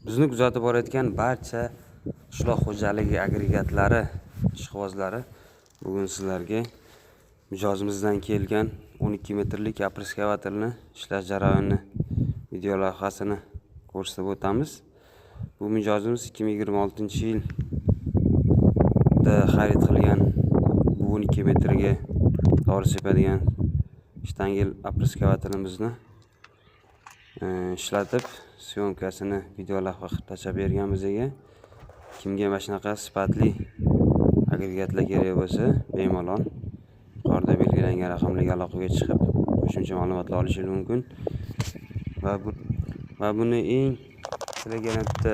Bizni kuzatib borayotgan barcha qishloq xo'jaligi agregatlari ishqibozlari, bugun sizlarga mijozimizdan kelgan 12 metrlik опрыскиватель ni ishlash jarayonini video lavhasini ko'rsatib o'tamiz. Bu mijozimiz 2026-yilda xarid qilgan bu 12 metrga dori sepadigan shtangel опрыскиватель imizni ishlatib, съёмка sini video lavha qilib tashlab bergan bizga. Kimga mana shunaqa sifatli agregatlar kerak bo'lsa, bemalol yuqorida belgilangan raqamlarga aloqaga chiqib, qo'shimcha ma'lumotlar olishingiz mumkin. Va buni eng sizlarga yana bitta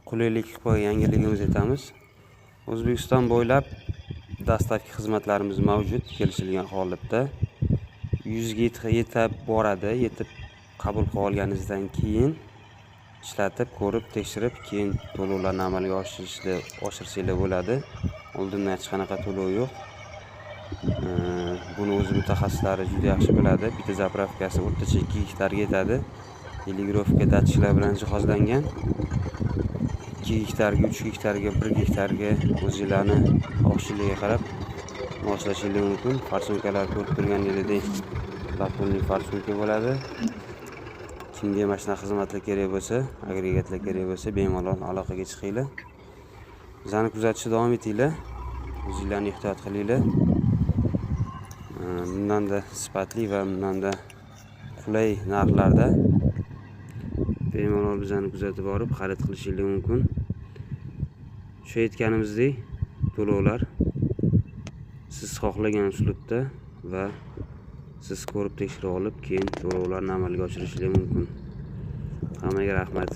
qulaylik qilib qo'ygan yangiligimizni aytamiz: O'zbekiston bo'ylab доставка xizmatlarimiz mavjud. Kelishilgan holatda yuzga yetib boradi. Yetib qabul qilib olganingizdan keyin ishlatib ko'rib, tekshirib, keyin to'lovlarni amalga oshirsanglar bo'ladi. Oldindan hech qanaqa to'lov yo'q. Buni o'zi mutaxassislari juda yaxshi biladi. Bitta заправка si o'rtacha 2 gektarga yetadi. Регулировка datchiklar bilan jihozlangan. 2 gektarga, 3 gektarga, 1 gektarga o'zinglarni xohishinglarga qarab moslashinglar mumkin. Форсунка lar ko'rib turganingizdek латунный форсунка bo'ladi. Kimga mana shunaqa xizmatlar kerak bo'lsa, agregatlar kerak bo'lsa, bemalol aloqaga chiqinglar. Bizani kuzatishda davom etinglar, o'zinglarni ehtiyot qilinglar. Bundanda sifatli va bundanda qulay narxlarda bemalol bizani kuzatib borib, xarid qilishinglar mumkin. Shu aytganimizdek, to'lovlar siz xohlagan uslubda va siz ko'rib, tekshirib olib, keyin to'lovlarni amalga oshirishingiz mumkin. Hammaga rahmat.